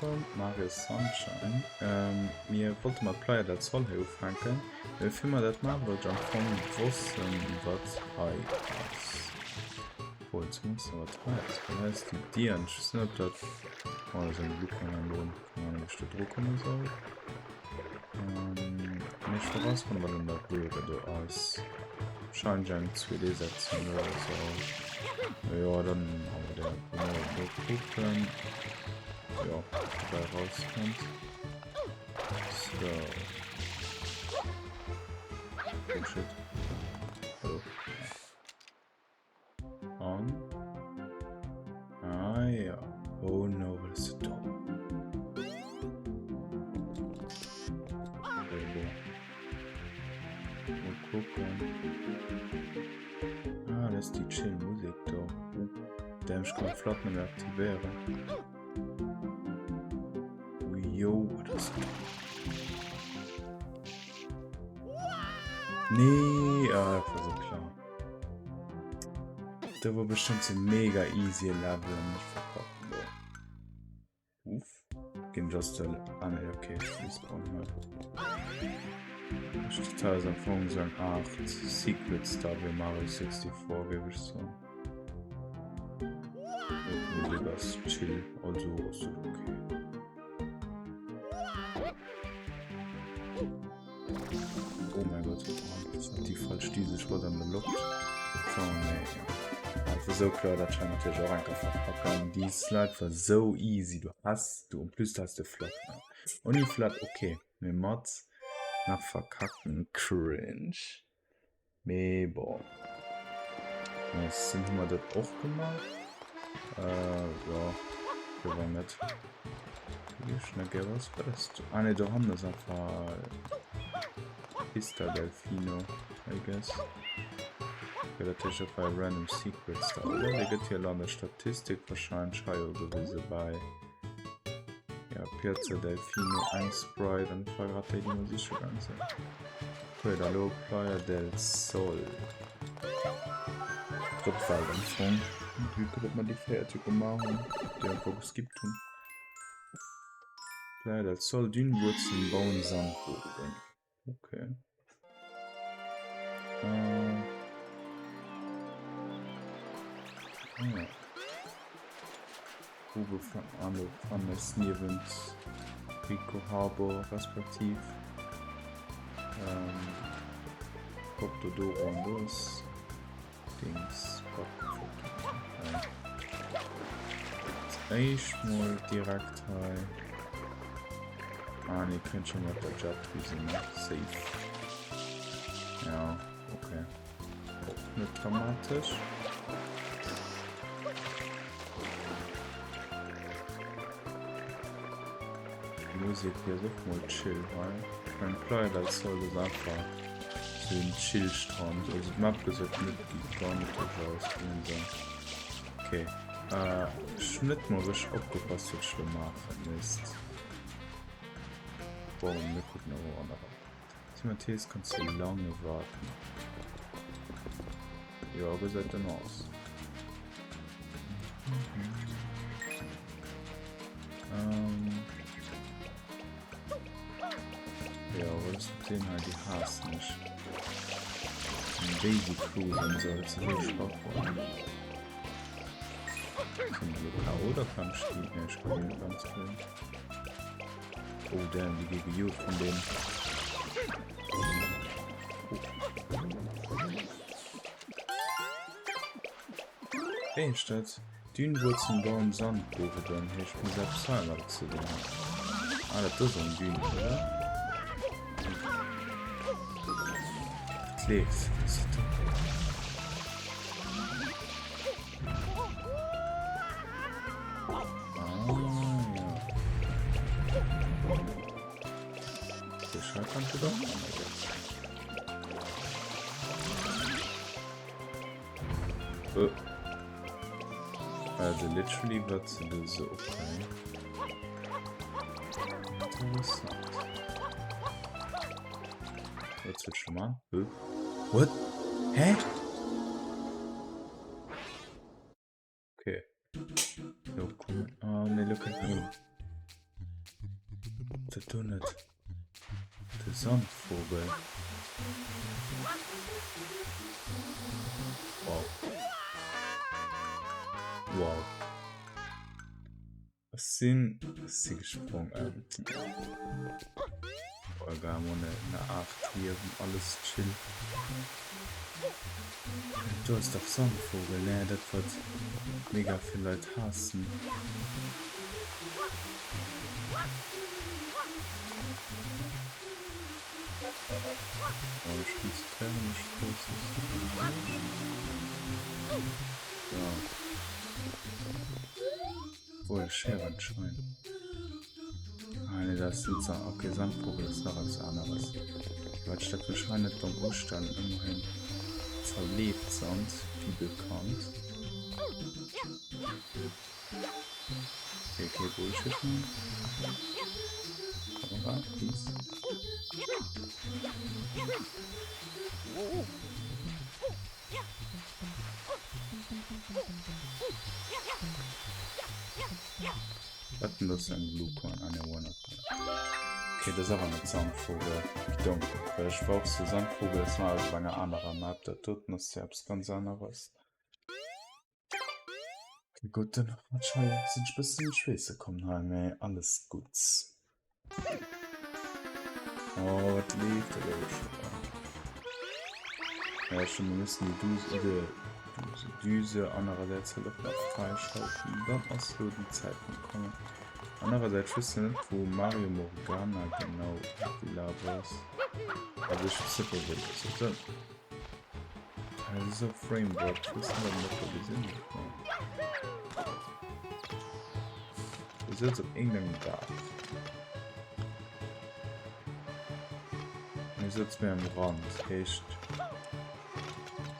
wëllkomm Mario Sunshine. Ähm, mir wollte mat Playa del Sol hei ufänken. Mee bevir mer dat maachen, wollt ech am Fong wossen, wat hei ass. Obwohl, zumindest wat hei ass. Well hei ass déi Dier an ech weess net, ob dat... Oh, da ass eng Luke an engem Dron. Keng Ahnung, wéi ech do dru komme soll. Ähm, mee ech wëll rausfannen, wat an der Röhre do ass. Scheint eng 2D-Setzung oder so. Ja, dann haben wir der mal gucken. Ja, dabei rauskommt. So. Oh shit. Hallo. An. Ah ja. Oh no, wat ass dat do? Okay, bon. Mal kucken. Ah, dat ass déi chill Musek do. Oh, damn, ech kann d'Flatt net méi aktivéieren. Oh, yo, wat ass dat? Nee, ah, dat war sou klar. Da war bestimmt so mega easy Level an ich verkacken do. Uff. Ginn just de ah nee, okay, ich respawn halt. Ich total am Fong so eng Art Secret Star wie Mario 64 géif ich soen. Musik ass chill, also ass dat okay. Oh mein Gott, oh, das hat die falsch Düse, ich wollte an der Luft. So, nee, ja. Also so klar, dat scheint natürlich auch einfach verpacken. Die Slide war so easy, du hast, du, und plus du hast du flott. Ne? Ohne flott, okay. Mit Mats nach verkacken, cringe. Mee bon. Nice, dann hu mer dat och gemaach. Äh, ja. Firwat net? Was war das? Ah ne, do hannen ass einfach Pista Delfino, I guess. Okay, dat heescht, dat war random Secrets da, oder? Déi gëtt jo elo an der Statistik wahrscheinlech hei ugewise bei ja, Piazza Delfino, eng Sprite, an dat war grad déi, déi mer siche gaang sinn. Huet elo Playa del Sol. Drëtt Welt am Fong. Vue que datt mer déi véiert jo gemaach hunn, déi einfach geskippt hunn. Playa del Sol, Dünenwurzeln bauen Sandburgen. Okay. Äh. Ah. Grube Fanes niewent Rico Harbour respektiv Porto Doro an do ass Dings Als éischt mol direkt hei. Ah nee, kënnt schon mat der Jetdüse, ne? Safe. Ja, okay. Och net dramatesch. Musik hier ass och mol chill hei. Ich mein Playa del Sol ass einfach so en chill Strand. Also d'Map gesäit net gigantesch aus, kann een soen. Okay. Äh, ech hunn net mol richteg opgepasst wat ech lo maachen misst. Bon, mir kucken awer an der Timotheus kannst du lange warten. Ja, gesäit dann aus. Ähm. Ja, was ist mit denen halt? Die hassen mich. Daisy Cruise und so, das ist so schwach. Sind die K.O. oder kann ich die? Ne, ich kann die ganz killen. Oh damn, die gi gejot vun deem. Wéi heescht dat? Dünwurzeln bauen Sandburgen. Heescht muss eppes heimat ze dinn hunn. Ah, dat ass eng Dün, oder? Et leeft. Was ist dat? Also literally wat se do so okay. Interessant. Wat wird schon mal? What? Hä? Okay. Lo kommen. Ah, nee, lo kënnt mir. Dat do net de Sandvogel? Wow. Wow. Ech sinn, ech si gesprong. Oh egal, mir hunn ne 8 Liewen, alles chill. Do ass dach Sandvogel, ne? Dat wat mega vill Leit haassen. Oh, ech konzentréiere mech kurz. So. Obwohl, ech héieren d'Schwein. Ah nee, dat ass net Sand. Okay, Sandvogel ass nach eppes aneres. Wat ech dat wahrscheinlich net beim Ustellen ëmmerhin zerleeft Sand, wie bekannt. Okay, okay, Bullshit, man. Kamera, please. Wat denn das eng Blue Coin? Ah, ne, One Up. Okay, das ist awer net Sandvogel. Wie dumm. Well ech war och so Sandvogel ass nach op enger anerer Map. Dat doten ass ja eppes ganz aneres. Okay, gutt, dann anscheinend sinn ech bëssen in d'Schweesse komm hei, mee alles gutt. Oh, wat leeft da do schon? Ja, schon, wir müssen die Duse, die Duse, Düse andererseits halt auch noch freischalten. Dann ass lo die Zeitpunkt kommen. Andererseits wüsste net, wo Mario Morgana genau gelaf ass. Also ich wüsste net, wo wir das sind. Das ist auch Frame Drop. Ich wüsste nicht, ob wir das gesehen haben. Du sitzt op irgendeinem Dach. Du sitzt mir am Rand. Echt.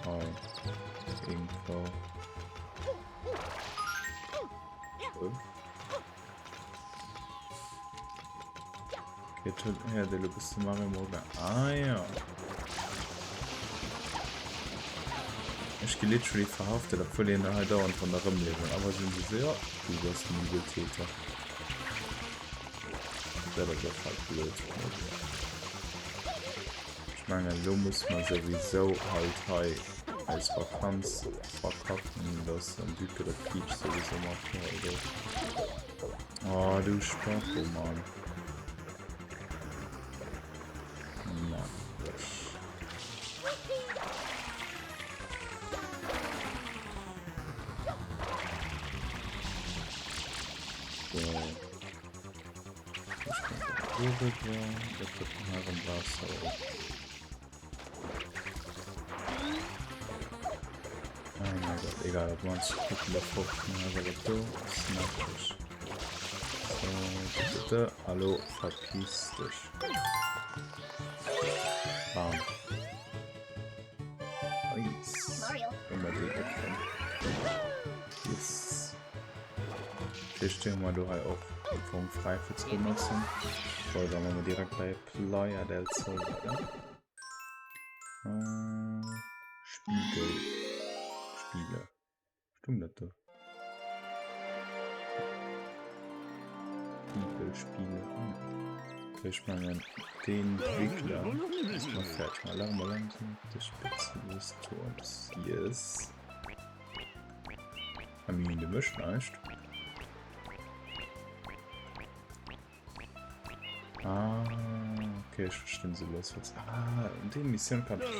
Hei. Irgendwo. Oh. Okay, tut her, du bist Mario Morgan. Ah ja. Ech gi literally verhaftet, obwohl een hei dauernd ronderëm liewen. Awer sinn se so, ja, du bass den Übeltäter. Dat ass och halt blöd. Ech mengen, lo muss man sowieso halt hei eis Vakanz verkacken, dass am vue que der Peach sowieso matgeholl gouf. Oh, du Spacko, Mann. Na. So. Ich kann da rüber. Da kommt noch ein Wasser auf. Oh mein Gott, egal, ob man gucken da 15 aber das do ist nervig. So, bitte, hallo, verpiss dich. Bam. Nice. Immer die Opfer. Yes. Hier stehen wir do hei och am Fong frei fir ze benotzen. Voll, da machen wir direkt bei Playa del Sol weiter. Äh, Spiegel. Spiele. Stung dat do? Spiegelspiele. Okay, ich meine, den Entwickler ist mal fertig. Mal lang, mal langsam auf der Spitze des Turms. Yes. I mean, de mécht näischt. Ah, okay, ech verstinn se lues wat. Ah, un déi Missioun kann ech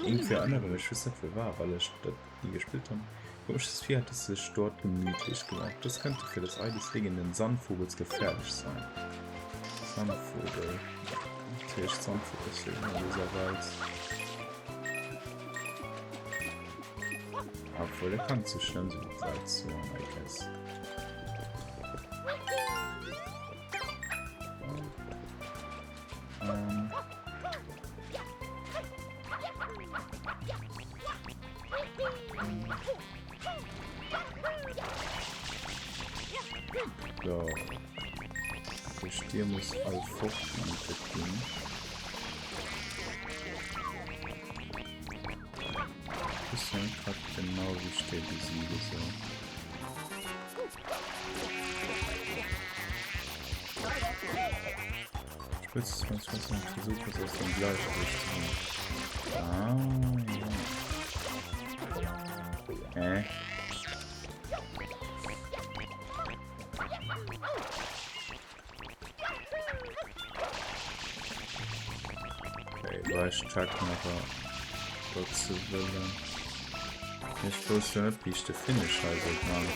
irgendwie erinnern, ech weess net fir war, well ech dat nie gespillt hunn. Komisches Vieh hat es sich dort gemütlich gemacht. Das könnte für das Ei des liegenden Sandvogels gefährlich sein. Sandvogel. Natürlich Sandvogel ist in dieser Welt. Obwohl, der kann zu schnell so gut weit zu, I guess. Ähm. So. Der Stier muss all fortgeführt gehen. Bisschen grad genau wie steht die Siege so. Kurz 22 Versuch es aus dem Gleichgewicht zu bringen. Ah, ja. Hä? Okay, war ich checken, aber dort zu wëllen. Ich wusste schon nicht, wie ich den Finish hei sollt machen.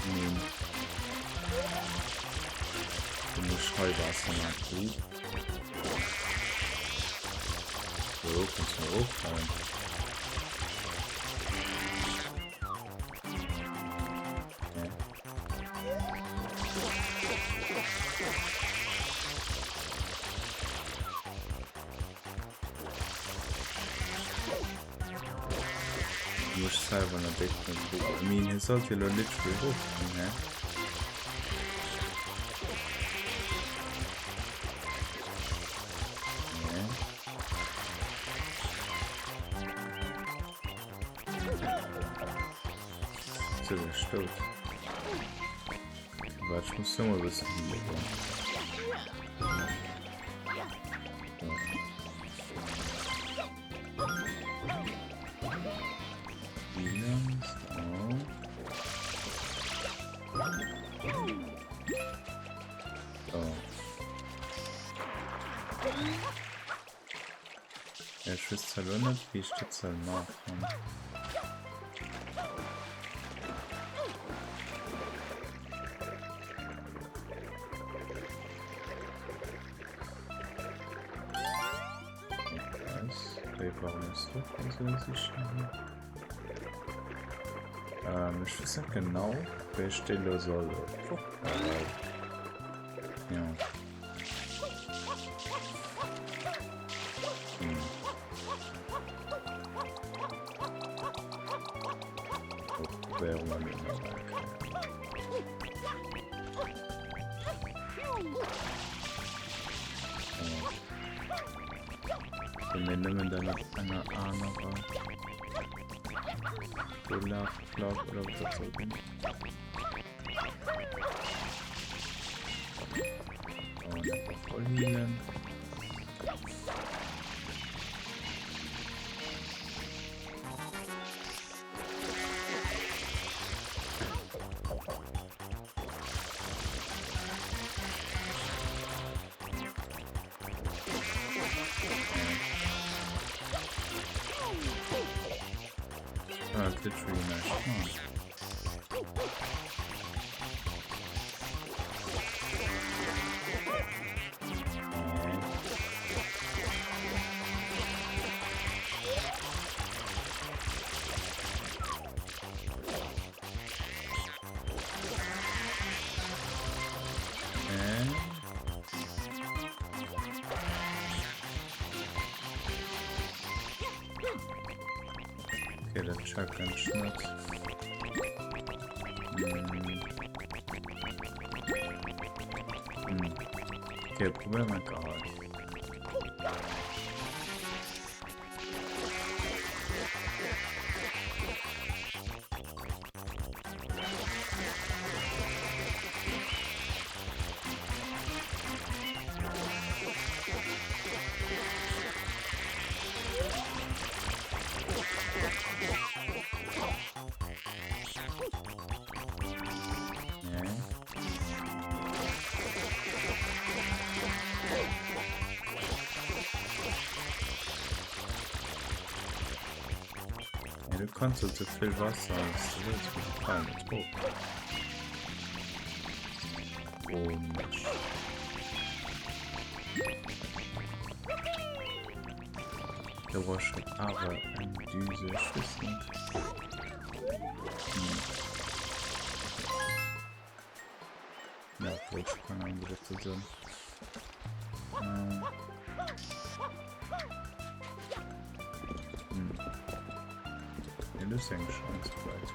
Nee. Du musst hei Wasser machen. So, kannst du hochfallen. Muss selber net déck net kucken. I mean, hie sollt jo lo literally hochkommen, hä? Nee. So, der ist tot. Warte, ich muss nur mal wissen, wie wir Ich wüsste zwar nicht, wie ich das soll machen. Ähm, ich weiß nicht genau, welche Stelle soll. Ja. Hm. Probieren wir mal. Mir nëmmen dann nach enger anerer Love oder was dat soll ginn. Und einfach voll healen. Ah, literally nice. Oh. Okay, dat checken ech net. Hm. Hm. Okay, probieren wir mal. Ja, du kannst so viel Wasser als du willst, mit dem nicht hoch. Komisch. Da war schon aber eng Düse, ich weiß nicht. Hm. Ja, obwohl ich keine Ahnung, wie das so sind. Ähm. Hm. Ja, das ist eigentlich schon zu weit.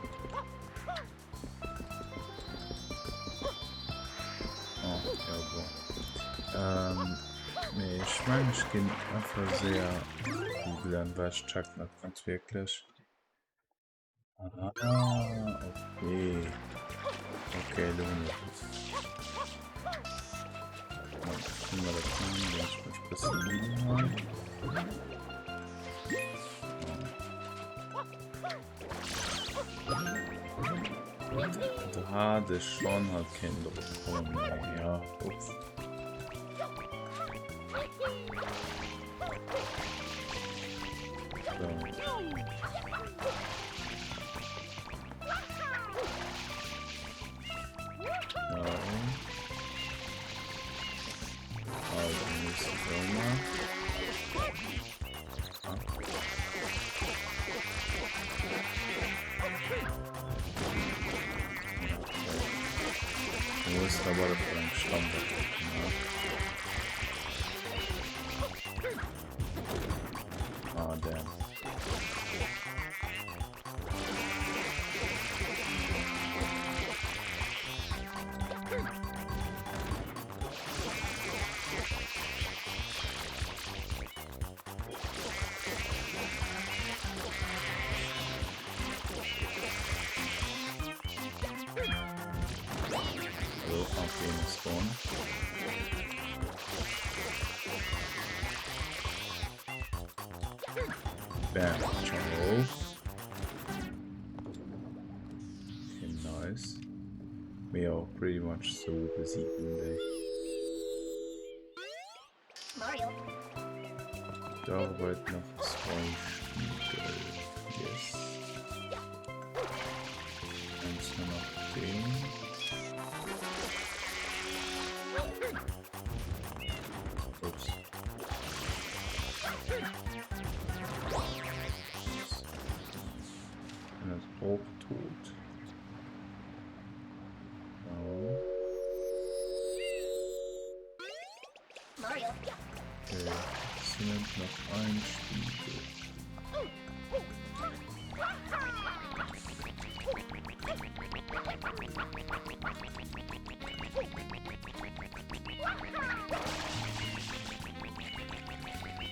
Oh, ja, bon. Ähm, nee, ich meine, ich gehe einfach sehr googlen, weil ich check nicht ganz wirklich. Ah, okay. Okay, lo hunn ech et. Dann können wir das machen, dann ich mich ein bisschen liegen hei. Da hat ech schon halt keinen drauf kommen. Ja, ups. Ah, damn. Also, okay, spawn. Bam, ciao. Okay, nice. We are pretty much so besiegen déi. Mario. D'Arbeit nach zwei Spiegel. Yes. Eins nur nach den. Ups. Einer ist auch tot. So. Okay, es nimmt noch ein Spiegel.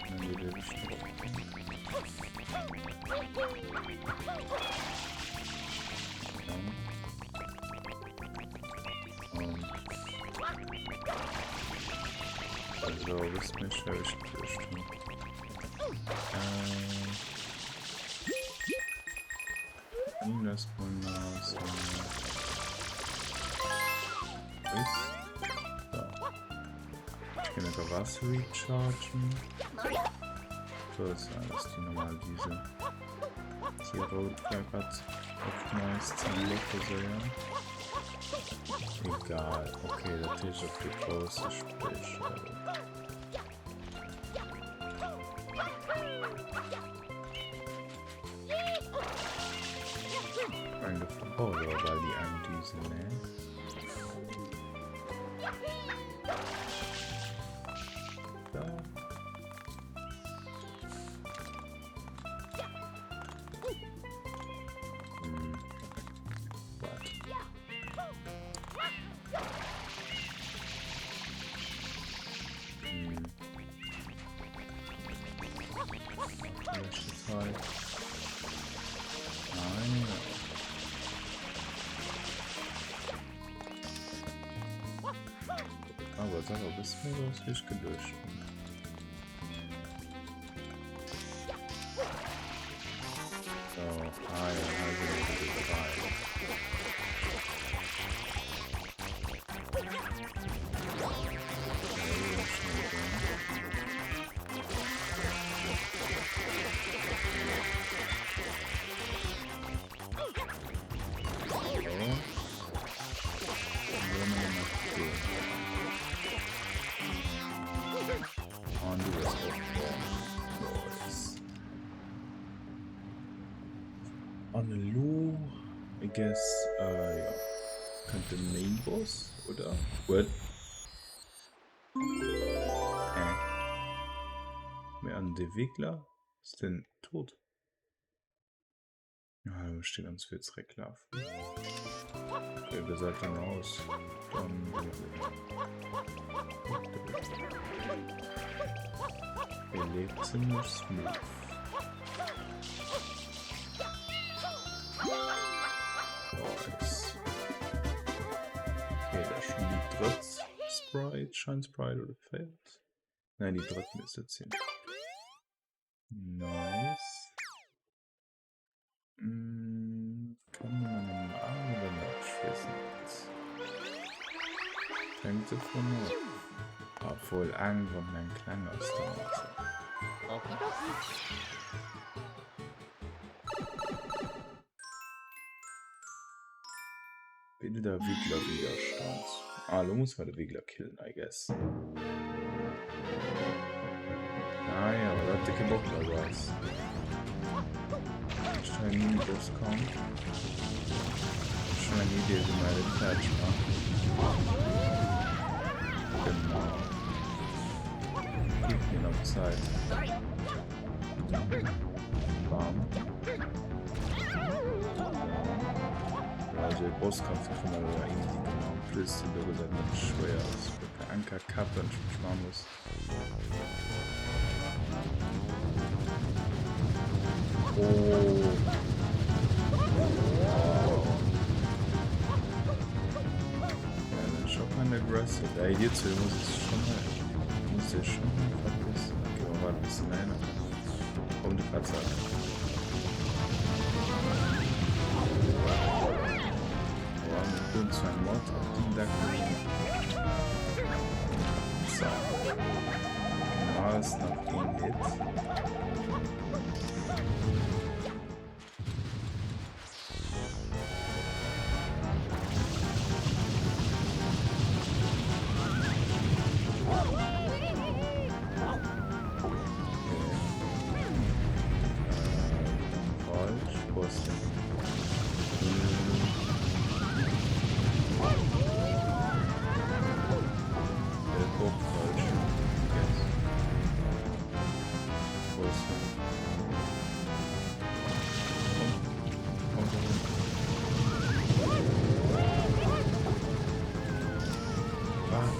Dann geht er bestimmt. Also, was mich habe ich bestimmt. Äh, das mal so. So. Ich kann einfach was rechargen. So ist alles die normal diese. Hier rot grad auf nice ziemlich so ja. Egal. Okay, dat heescht op de grousse Special. Oh, da war die eng Düse, ne? Da. Hm. What? Hm. Teil. Ah, ja. Aber das war bis mir das nicht gelöscht. So, ah ja, also die drei. An du bist auch Nice. An elo, I guess, äh, ja, kënnt de Main Boss, oder? What? Hä? Mee an de Wickler? Ist den tot? Ja, da muss ich ganz viel zurücklaufen. Okay, wir sollten raus. Dann Er lebt ziemlich smooth. Okay, dat ass schonn déi drëtt Sprite, Shine Sprite oder véiert? Nein, déi drëtt misst et sinn. Nice. Mm, kann man am Arm oder net? Ich weiß net. Hängt davon ab. Obwohl eng, wann eng kleng ass, dann also. Wilder Wiggler Widerstand. Ah, lo muss man de Wiggler killen, I guess. Ah ja, aber da hat der keinen Bock mehr was. Ich habe einen Mini-Boss kommen. Schon eine Idee, wie man das fertig macht. Genau. Gib mir noch Zeit. Bam. Also de Bosskampf kann man ja easy gemacht. Plus den do dat net schwéier ass. Per Anker kappen ich machen muss. Oh. Ja, dann schon kein aggressive. Ey, hierzu muss ich schon mal, muss ich schon mal verpissen. Okay, wir warten ein bisschen länger. Komm, du Katze. Boah, mir tun zwar ein Mod auf den Deckel. So. Genau, ist noch ein Hit.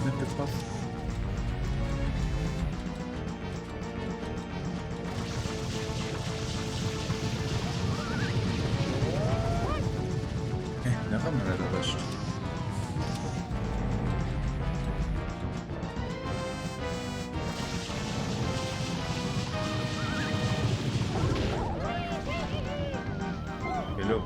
Net getraff. Nach ëmmer net erwëscht. Hello,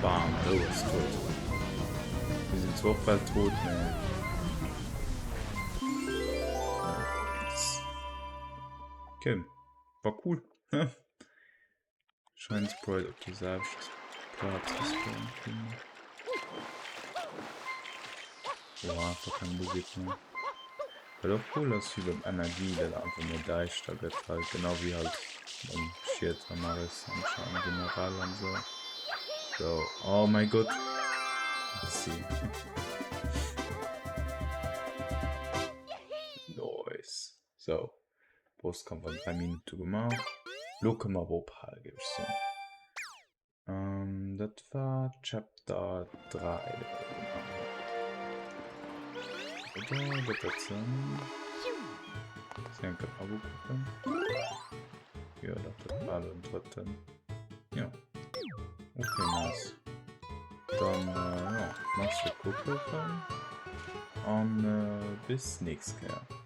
Bam, oh, ist tot. Wir sind zwar auch bald tot, ne? Okay, war cool. Shine Sprite op der selwechter Plaz gespawnt ginn. Boah, einfach keng Musik méi. Wat och cool ass, wéi beim Energie, dat einfach méi däischter gëtt halt, genau wéi halt beim Schied am Maris anscheinend generell an sou. So, oh mein Gott. Merci. Nice. So. Bosskampf an 3 Minute gemaach. Lo kënne mer awer ophale géif ech soen. Ähm, dat war Chapter 3. Oder gëtt dat Sënn? Muss eng Kéier akucken. Jo, dat dat war den drëtten. Ja. Okay, nice. Dann, äh, ja, merci fir d'Kucken. An äh, bis nächst Kéier.